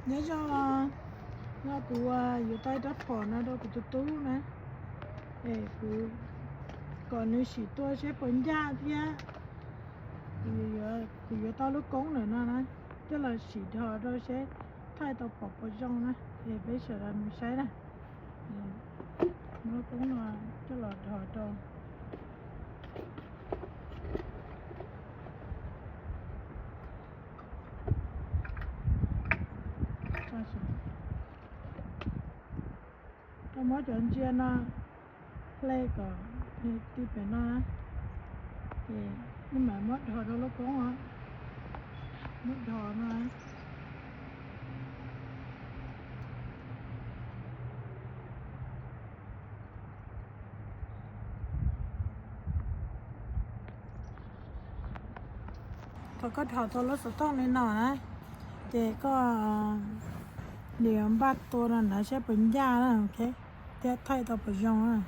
Nyob zoo, no kuv yuav tau rab phom no rau kuv tus tub na, es kuv kom nws sim tua seb puas ncaj thiab. Kuv yuav tau lub koob ntawm no na, coj los sim dhos rau seb thaij tau phom puas zoo na, es peb sawv daws mus saib na. Lub koob no coj los dhos rau. Koj muab cov ntsia no hle kom nws ti pem no, ces nej mam muab dhos rau lub koob os. Muab dhos no. Thaum koj dhos tau lub xov tooj li no na, ces koj nias npaj tua no na, saib puas ncaj na, thiab thaij tau puas zoo na.